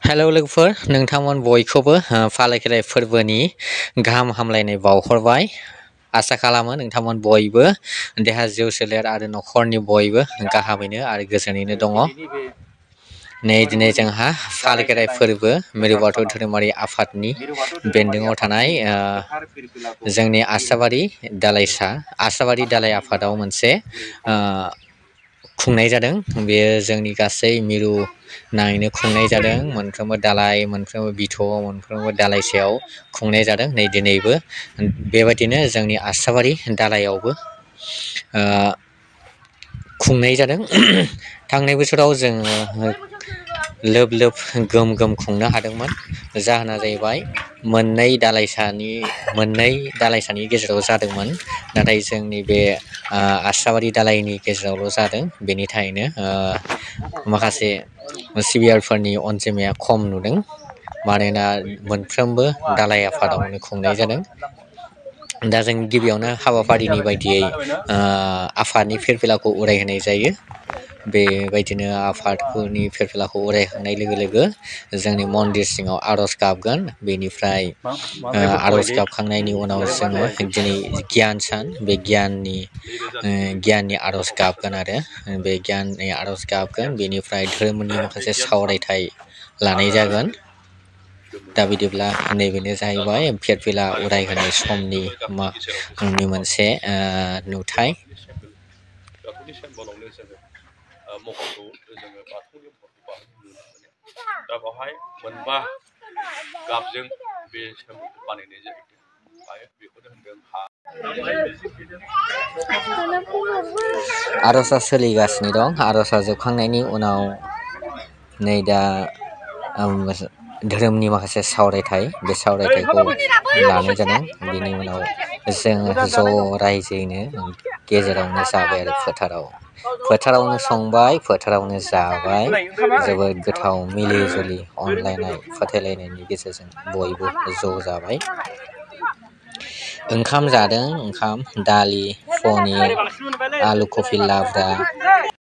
Hello लोगोफोर नोंथांमोन बयखौबो फालाय खेराइ फोरबोनि गाहाम हामलायनाय बावहरबाय आसा खालामो नोंथांमोन बयबो देहा जिउ सोलेर आरो न'खरनि बयबो गाहामैनो आरो गोजोनैनो दङ। नै दिनै जोंहा फालाय खेराइ फोरबो मिरु बाथौ धोरोमारि आफादनि बेन्दोङाव थानाय जोंनि आसाबारि दालाइ आफादाव मोनसे खुंनाय जादों। बेयो जोंनि गासै मिरु नाङैनो खुंनाय जादों। मोनफ्रोमबो दालाइ मोनफ्रोमबो बिथ' मोनफ्रोमबो दालाइसायाव खुंनाय जादों। नै दिनैबो बेबायदिनो जोंनि आसाबारि दालायावबो खुंनाय जादों। थांनाय बोसोराव जोङो लोब लोब गोम गोम खुंनो हादोंमोन। जाहोना जाहैबाय मोननै दालाइसानि गेजेराव जादोंमोन। नाथाय जोंनि बे आसाबारि दालायनि गेजेरावल' जादों। बेनि थाखायनो माखासे सिबियारफोरनि अनजिमाया खम नुदों। मानोना मोनफ्रोमबो दालाइ आफादावनो खुंनाय जादों। दा जों गिबियावनो हाबाफारिनि बायदियै आफादनि फिरफिलाखौ उरायहोनाय जायो। बेबायदिनो आफादफोरनि फिरफिलाखौ उरायखांनाय लोगो लोगो जोंनि मन्दिर सिङाव आर'ज गाबगोन। बेनिफ्राय आर'ज गाबखांनायनि उनाव जोङो दिनै गियान सान बे गियाननि आर'ज गाबगोन आरो बे गियाननि आर'ज गाबगोन। बेनिफ्राय धोरोमनि माखासे सावरायथाय लानाय जागोन। दा बिदिब्ला नैबेनो जाहैबाय फिरफिला उरायहोनाय समनि मोनसे नुथाय। दा बेवहाय मोनबा गाबजों बे सोम्फुखौ बानायनाय जायो। बेखौनो होनदों हा। आर'जआ सोलिगासिनो दं। आर'जआ जोबखांनायनि उनाव नै दा धोरोमनि माखासे सावरायथाय बे सावरायथायखौ लानाय जादों। बेनि उनाव जोङो ज' रायजोयैनो गेजेरावनो जाबाय आरो फोथारावनो संबाय फोथारावनो जाबाय। जोबोद गोथाव मिलि जुलि अनलायनाय फोथायलायनायनि गेजेरजों बयबो ज' जाबाय। ओंखाम जादों। ओंखाम दालि पनिर आलु कफि लाब्रा